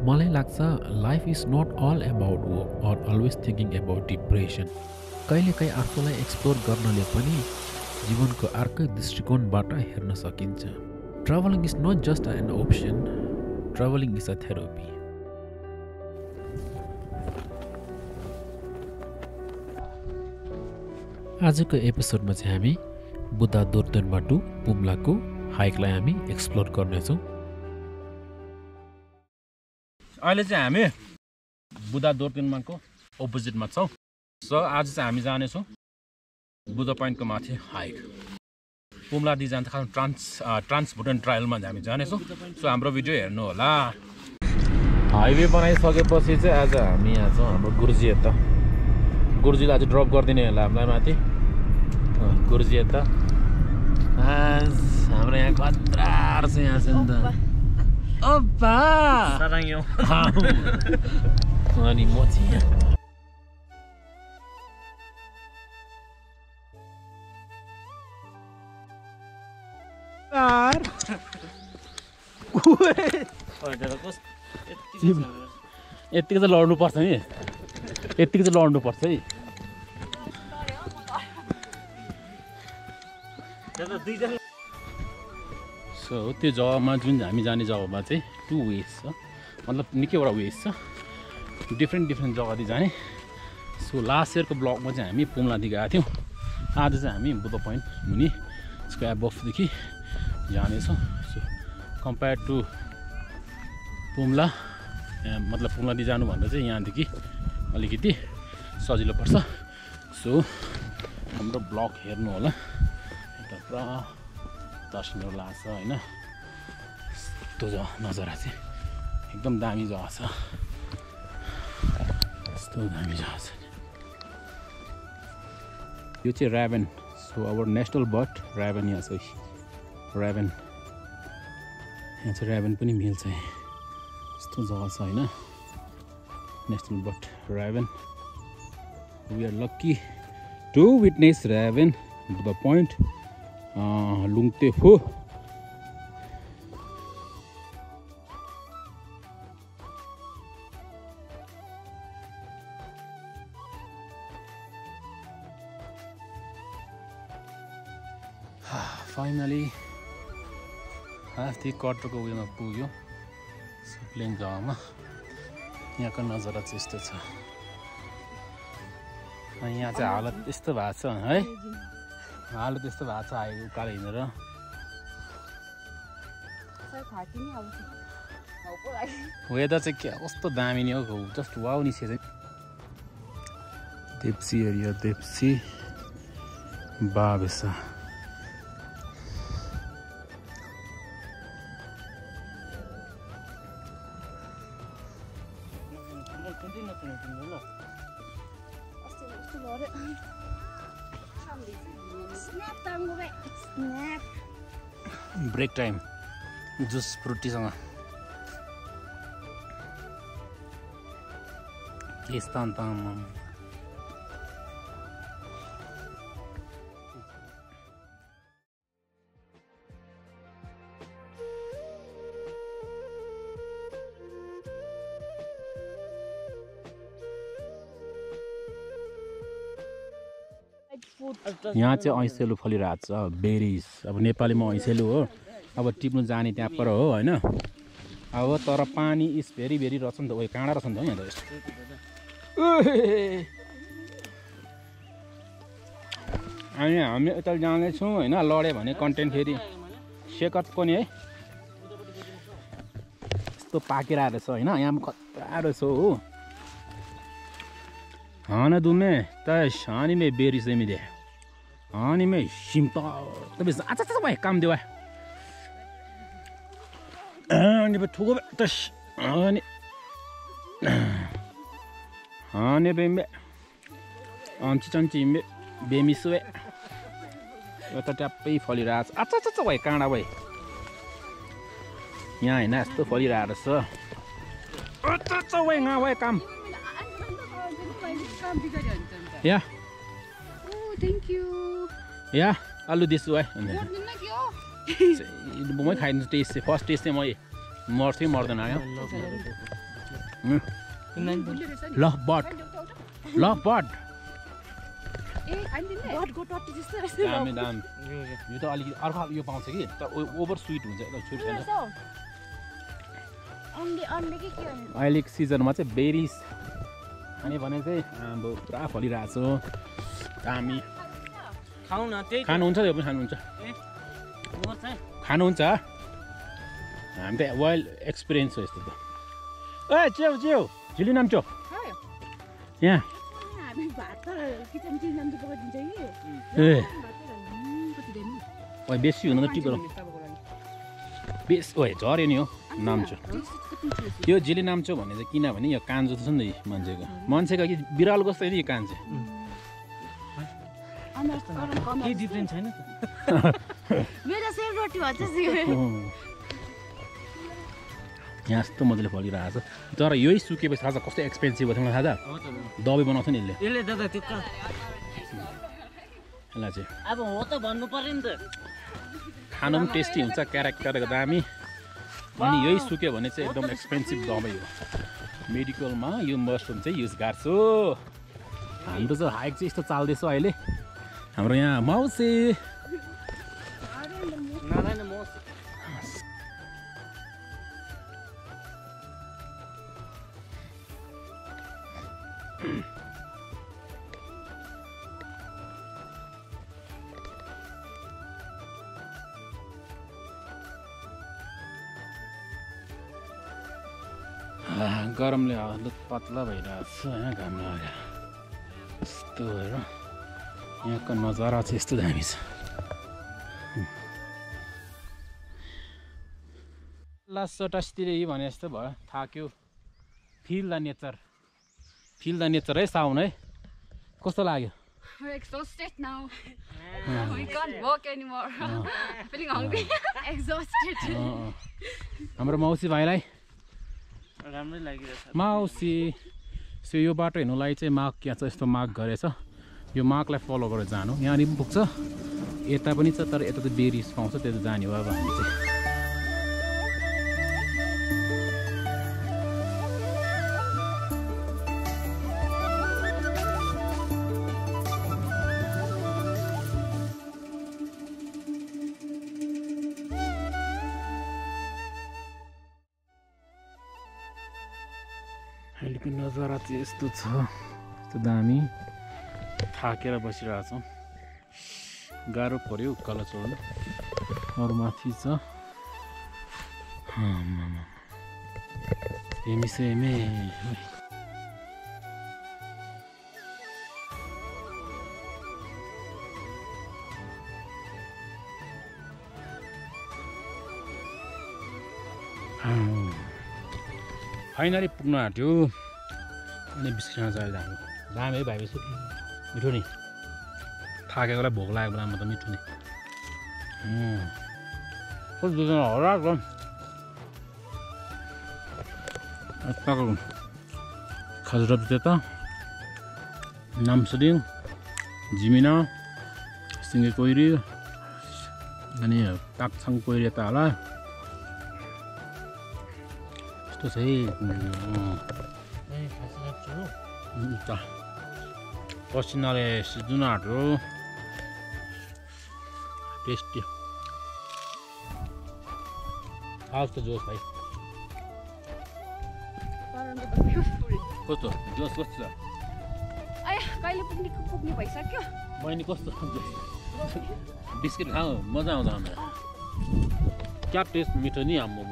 मलाई लाग्छ life is not all about work or always thinking about depression. कहिलेकाहीँ आफूलाई एक्सप्लोर गर्नले पनि जीवनको अर्कै दृष्टिकोणबाट हेर्न सकिन्छ। Travelling is not just an option, travelling is a therapy. आजको एपिसोडमा चाहिँ हामी बुद्धा दोर्तनबाटु पुम्लाको हाइकलाई हामी एक्सप्लोर गर्नेछौँ। अहिले चाहिँ हामी बुद्धा दोर्तनको अपोजिटमा छौँ। सो आज चाहिँ हामी जानेछौँ बुद्ध पोइन्टको माथि हाइक। पुम्लादेखि जान्छ खालि ट्रान्स भुटान ट्रायलमा हामी जानेछौँ। सो हाम्रो भिडियो हेर्नु होला। हाइवे बनाइसकेपछि चाहिँ आज हामी यहाँ छौँ हाम्रो गुरुजी यता। गुरुजीलाई आज ड्रप गरिदिने होला हामीलाई माथि। गुरुजी यता हाम्रो यहाँ खतरा छ यहाँ छ नि त। ओप्पा अनि म चाहिँ यतिको चाहिँ लड्नुपर्छ नि, यतिको चाहिँ लड्नुपर्छ है। सो त्यो जग्गामा जुन हामी जाने जग्गामा चाहिँ 2 वेज छ, मतलब निकैवटा वेज छ, डिफ्रेन्ट जग्गादेखि जाने। सो लास्ट इयरको ब्लगमा चाहिँ हामी पुम्लादेखि गएको थियौँ। आज चाहिँ हामी बुद्ध पोइन्ट मुनि यसको एबभदेखि जानेछौँ। सो कम्पेयर टु पुम्ला, मतलब पुम्लादेखि जानुभन्दा चाहिँ यहाँदेखि अलिकति सजिलो पर्छ। सो हाम्रो ब्लग हेर्नु होला। यता पुरा दर्शनहरू लाग्छ होइन। यस्तो नजारा चाहिँ एकदम दामी जग्गा छ, यस्तो दामी जग्गा छ। यो चाहिँ ऱ्याभन। सो अब नेसनल बर्ड ऱ्याभन यहाँ छ। ऱ्याभन यहाँ चाहिँ ऱ्याभन पनि मिल्छ। यस्तो जग्गा छ होइन, national bird raven. We are lucky to witness raven Buddha point Lungtepho. Finally अस्ति कटरको उयोमा पुग्यो, प्लेन जग्गामा। यहाँको नजारा चाहिँ यस्तो छ। यहाँ चाहिँ हालत यस्तो भएको छ है, हालत यस्तो भएको छ आएको उकालो हिँडेर। वेदर चाहिँ क्या कस्तो दामी नि हो, जस्ट वाउ निस्केछ। Depsi area, Depsi Babesa. Break time juice फ्रुटीसँग के स्थान त यहाँ चाहिँ ऐसेलु फलिरहेको छ, बेरिज। अब नेपालीमा ऐसेलु हो। अब टिप्नु जाने त्यहाँ पर हो होइन। अब तर पानी इज भेरी रहेछ नि त। ओ काँडा रहेछ नि त यहाँ त। अनि हामी यता जाँदैछौँ होइन। लड्यो भने कन्टेन्ट फेरि सेकत पनि है यस्तो पाकिरहेको रहेछ होइन। यहाँ खतरा रहेछ हो। हाँ दुमे त शानी में बेरी से मिले हानी में शिमता तब अच्छा भाई काम देवा हानी पे ठुको त हानी हानी बे में आंची चंची में बेमिसवे त ट्याप्पै फलिरहेछ। अच्छा भाइ काँडा भाइ यहाँ होइन यस्तो फलिरहेको रहेछ। अच्छा भाइ यहाँ भाइ काम या थ्याङ्क यू या आलु दिसु है म खाइदिन्छु। टेस्ट चाहिँ फर्स्ट टेस्ट चाहिँ म मर्छु मर्दैन आयो। Love bird. Love bird. ए खाइदिने बटको टट्टी जस्तो रहेछ दामी दामी यो त अलिकति अर्को यो पाउँछ कि तर ओभर स्विट हुन्छ एकदम स्विट छैन अन्डे के भने अहिलेको सिजनमा चाहिँ बेरिज खाने भने चाहिँ अब पुरा फलिरहेको छ दामी खाऊ न त्यही खानुहुन्छ त्यो पनि खानुहुन्छ खानुहुन्छ हामी त वाइल्ड एक्सपिरियन्स हो यस्तो त ए च्याउ च्याउ झिली नाम च्याउ यहाँ हामी भात किचन चिजन त पकाइदिन्छ कि ए कति देनी ओइ बेसी हुन त टिपेर बेस ओए झऱ्यो नि हो नाम्चो यो झिली नाम्चो भन्ने चाहिँ किनभने यो कान्छो छ नि त मान्छेको कि बिरालो जस्तो नि यो कान्छे केही डिफ्रेन्स छैन मेरो सेलरोटी भन्छ यहाँ यस्तो मजाले फलिरहेको छ तर यही सुकेपछि थाहा छ कस्तो एक्सपेन्सिभ हो थाहा छ दबाई बनाउँछ नि यसले दादा त्यो यसलाई चाहिँ अब हो त भन्नु पर्यो नि त खानु पनि टेस्टी हुन्छ क्यारेक्टरको दामी अनि यही सुक्यो भने चाहिँ एकदम एक्सपेन्सिभ दबाई हो मेडिकलमा यो मसरुम चाहिँ युज गर्छु हाम्रो चाहिँ हाइक चाहिँ यस्तो चाल्दैछ अहिले हाम्रो यहाँ माउसी नारायण म गरमले हालत पतला भइरहेको छ यहाँ घाम लागेर यस्तो हेर यहाँको नजारा चाहिँ यस्तो दामी छ लास्ट अस्तिर भने जस्तो भयो थाक्यो फिल द नेचर है साउन है कस्तो लाग्यो We're exhausted now. We can't walk anymore. Feeling hungry. Exhausted. हाम्रो मौसी भाइलाई राम्रै लागिरहेछ मौसी सो यो बाटो हिँड्नुलाई चाहिँ मार्क यहाँ छ यस्तो मार्क गरेछ यो मार्कलाई फलो गरेर जानु यहाँनिर पनि पुग्छ यता पनि छ तर यता चाहिँ बेरिज पाउँछ त्यो त जाने हो अब हामी चाहिँ अहिलेको नजारा चाहिँ यस्तो छ यस्तो दामी थाकेर बसिरहेको छौँ गाह्रो पऱ्यो उकालो चढ्नु अरू माथि छ हेमिसेमे फाइनली पुग्नु आँट्यो अनि बिस्किट खान चाहिँ हाम्रो दामी है भाइ बिस्कुट मिठो नि थाकेकोलाई भोक लागेको बेलामा त मिठो नि कस्तो हराएको खजुरा त्यता नाम्सुदिङ झिमिना सिङ्गे कोइरी अनि ताक्छाङ कोइरी यता होला यस्तो छ है पसिनाले सिझ्नु आँट्यो टेस्टी खास त जोस भाइ कस्तो जोस कस्तो छ आया कहिले पुग्ने भइसक्यो बहिनी कस्तो बिस्किट खाऊ मजा आउँछ हामीलाई क्या टेस्ट मिठो नि हाम्रो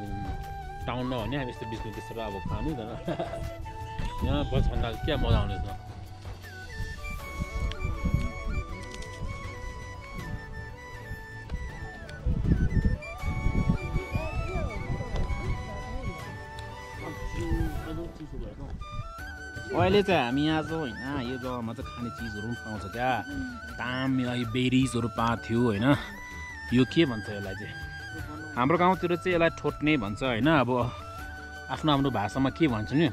टाउनमा भने हामी यस्तो बिस्कुट त्यसरी अब खानु हुँदैन यहाँ बस भन्दा क्या मजा आउँदैछ अहिले चाहिँ हामी यहाँ छौँ होइन यो जग्गामा चाहिँ खाने चिजहरू पनि पाउँछ क्या दामी यो बेरिजहरू पाएको थियो होइन यो के भन्छ यसलाई चाहिँ हाम्रो गाउँतिर चाहिँ यसलाई ठोट्ने भन्छ होइन अब आफ्नो आफ्नो भाषामा के भन्छ नि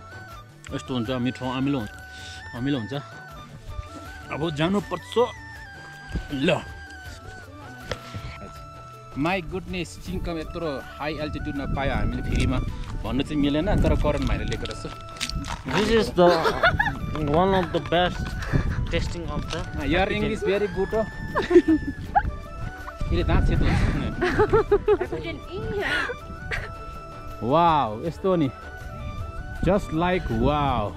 यस्तो हुन्छ मिठो अमिलो हुन्छ अब जानुपर्छ ल माई गुडनेस चिङ्कम यत्रो हाई एल्टिट्युडमा पायो हामीले फ्रीमा भन्नु चाहिँ मिलेन तर करण भाइले लिएको रहेछ This is the one of the best tasting of the. Your English very good. Ile दाँत सेतो हुन्छ वाओ यस्तो नि just like wow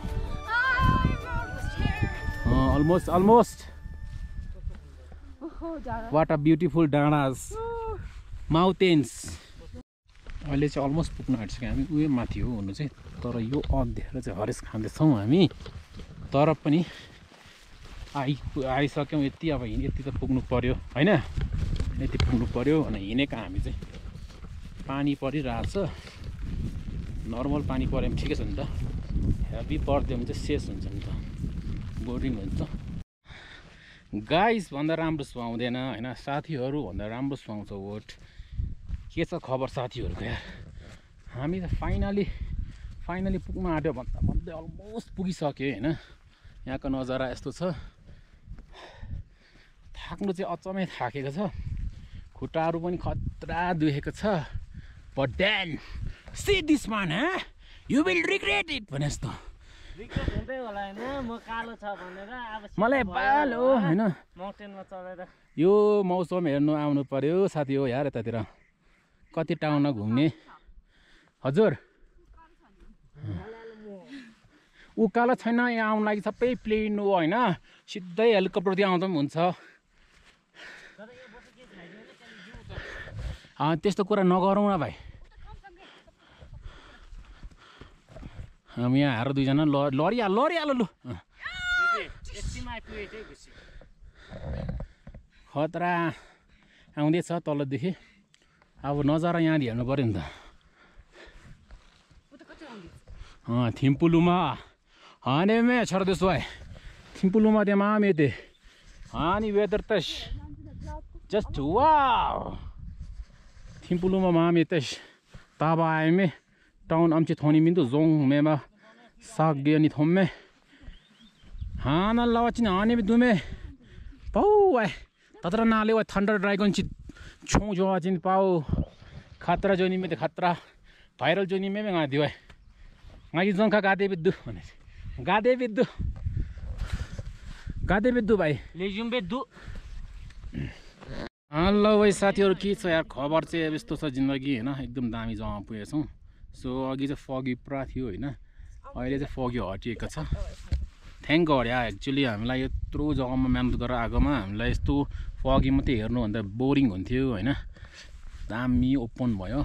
almost what a beautiful डाँडास mountains अहिले चाहिँ अलमोस्ट पुग्न आँटिसक्यो हामी उयो माथि हो हुनु चाहिँ तर यो अँध्यारो चाहिँ हरेस खाँदैछौँ हामी तर पनि आइसक्यौँ यति अब यति त पुग्नु पर्यो होइन यति पुग्नु पर्यो भने हिँडेका हामी चाहिँ पानी परिरहेछ नर्मल पानी पऱ्यो भने ठिकै छ नि त हेभी पर्दियो भने चाहिँ सेस हुन्छ नि त बोरिङ हुन्छ गाइस भन्दा राम्रो सुहाउँदैन होइन साथीहरू भन्दा राम्रो सुहाउँछ वोट के छ खबर साथीहरूको यार हामी त फाइनली पुग्न आँट्यो भन्दा भन्दै अलमोस्ट पुगिसक्यो होइन यहाँको नजारा यस्तो छ थाक्नु चाहिँ अचम्मै थाकेको छ खुट्टाहरू पनि खतरा दुखेको छ but then see this man you will regret it भने जस्तो रिग्रेट हुँदै होला हैन म कालो छ भनेर अब मलाई बाल हो हैन माउन्टेनमा चढेर यो मौसम हेर्नु आउनु पर्यो साथी हो यार यतातिर कति टाउन घुम्ने हजुर उकालो छैन यहाँ आउनु लागि सबै प्लेन हो होइन सिधै हेलिकप्टरतिर आउँदा पनि हुन्छ त्यस्तो कुरा नगरौँ न भाइ हामी यहाँ हार दुईजना लरिहाल्नु लु खतरा आउँदैछ तलदेखि अब नजारा यहाँ हेर्नु पर्यो नि त थिम्पुलुमा हाने में छर्दैछु है थिम्पुलुमा त्यहाँ मामे ते हानी वेदर त जस्ट वाव थिम्पुलुमा मामे त ताबा आएमे टाउन आमची थोनी मिंदु जोंग मेमा साग गेनी थोम्मे हाना लावाचिन हाने में दुमे पाउ है तत्र नाले वा थंडर ड्रैगन ची छौ जो आचिन पाउ खतरा जोनी में खतरा भाइरल जोनी में गा दियो है गाई जंखा गादे बिद्दु भाइ लेजुम बेद्दु हेलो भाइ साथीहरु के छ यार खबर चाहिँ अब यस्तो छ जिन्दगी हैन एकदम दामी जग्गामा पुगेछौँ सो अघि चाहिँ फगी पुरा थियो हैन अहिले चाहिँ फगी हटिएको छ थ्याङ्क गड यार एक्चुअली हामीलाई यत्रो जग्गामा मेहनत गरेर आगोमा हामीलाई यस्तो फगी मात्रै हेर्नु भन्दा बोरिङ हुन्थ्यो हैन दामी ओपन भयो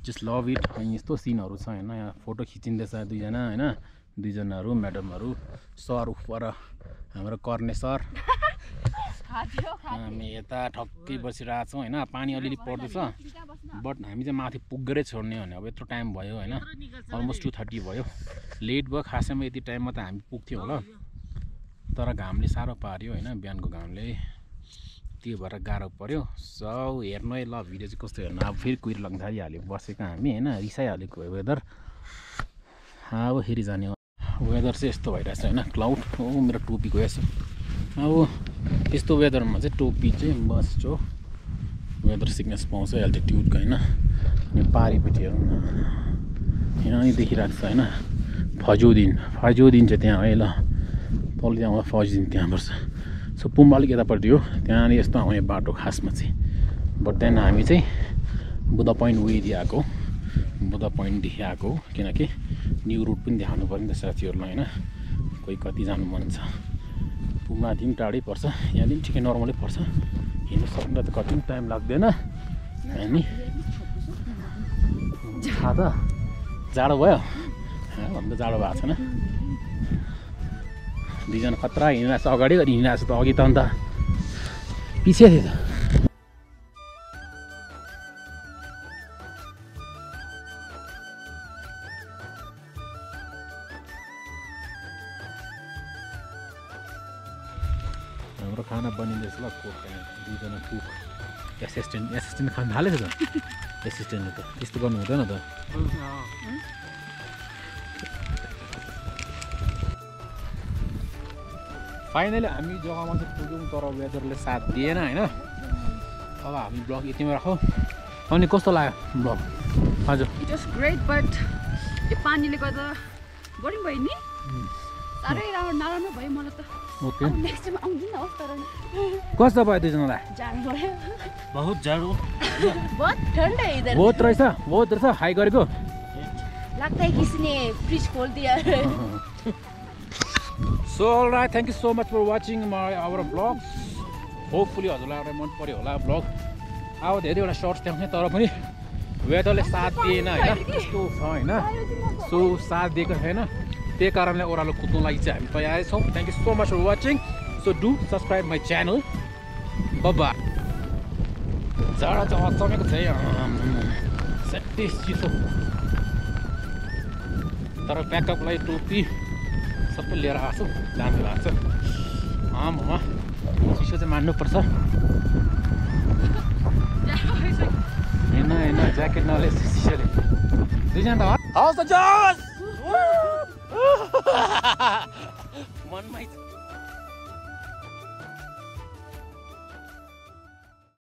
जस्ट लभ इट अनि यस्तो सिनहरु छ हैन यहाँ फोटो खिचिँदैछ दुईजनाहरु म्याडमहरु सर उपर हाम्रो कर्ने सर हामी यता ठक्कै बसिरहेको छौँ हैन पानी अलिअलि पर्दैछ बट हामी चाहिँ माथि पुगेरै छोड्ने भने अब यत्रो टाइम भयो हैन अलमोस्ट 2:30 भयो लेट भयो खासैमा यति टाइममा त हामी पुग्थ्यो होला तर घामले साह्रो पार्यो हैन बिहानको घामले त्यो भएर गाह्रो पर्यो सो हेर्नु है ल भिडियो चाहिँ कस्तो हेर्नु अब फेरि कुहिरो लाग्न थालिहाल्यो बसेको हामी हैन रिसाइहालेको वेदर अब फेरि जाने वेदर चाहिँ यस्तो भइरहेछ हैन क्लाउड हो मेरो टोपी गएछ अब यस्तो वेदरमा चाहिँ टोपी चाहिँ मस्ट हो वेदर सिकनेस पाउँछ एल्टिट्युडको हैन अनि पारिपट्टि हेरौँ न यहाँ देखिरहेको छ हैन फजुदिन चाहिँ त्यहाँ है ल तल त्यहाँ फजुदिन त्यहाँ पर्छ सो पुम्बा अलिक यतापट्टि हो त्यहाँनिर यस्तो आउने बाटो खासमा चाहिँ बट त्यहाँ हामी चाहिँ बुद्ध पोइन्ट वेदेखि आएको बुद्ध पोइन्टदेखि आएको किनकि न्यू रुट पनि देखाउनु पर्यो नि त साथीहरूलाई हैन कोही कति जानु मन छ पुम्बादेखि पनि टाढै पर्छ यहाँदेखि पनि ठिकै नर्मलै पर्छ हिँड्नु सक्दा त कति पनि टाइम लाग्दैन अनि थाहा त जाडो भयो भन्दा जाडो भएको छैन दुईजना खतरा हिँडिरहेको छ अगाडि हिँडिरहेको छ त अघि त अन्त पछि थियो त हाम्रो खाना बनिँदैछ ल कोक दुईजना कुक एसिस्टेन्ट खान थालेको छ एसिस्टेन्टले त त्यस्तो गर्नु हुँदैन त फाइनली हामी जग्गामा चाहिँ पुग्यौँ तर वेदरले साथ दिएन हैन अब हामी ब्लग यतिमै राखौँ अनि कस्तो लाग्यो ब्लग हजुर इट वाज ग्रेट बट यो पानीले गर्दा बोरिङ भयो नि साह्रै नराम्रो भयो मलाई त ओके नेक्स्ट टाइम आउँदिन होस् तर कस्तो भयो दुईजनालाई जाडो भयो बहुत जाडो बहुत ठंडा है इधर बहुत रहेछ हाई गरेको लगता है किसी ने फ्रिज खोल दिया है so alright thank you so much for watching my our blog hopefully हजुरलाई मन पर्यो होला ब्लग अब धेरैवटा सर्ट्स देखाउने तर पनि वेदरले साथ दिएन होइन त्यस्तो छ होइन सो साथ दिएको छैन त्यही कारणले ओह्रालो कुद्नु लागि चाहिँ हामी तयार छौँ thank you so much for watching so do subscribe my channel बाबा जाडा चाहिँ चमेको छ है सेटिस चिसो तर ब्याकअपलाई टोपी सबै लिएर आएको छु जानु भएको छ आमा चिसो चाहिँ मान्नुपर्छ होइन ज्याकेट नले चिसोले दुईजना त हवस् त जस मनमै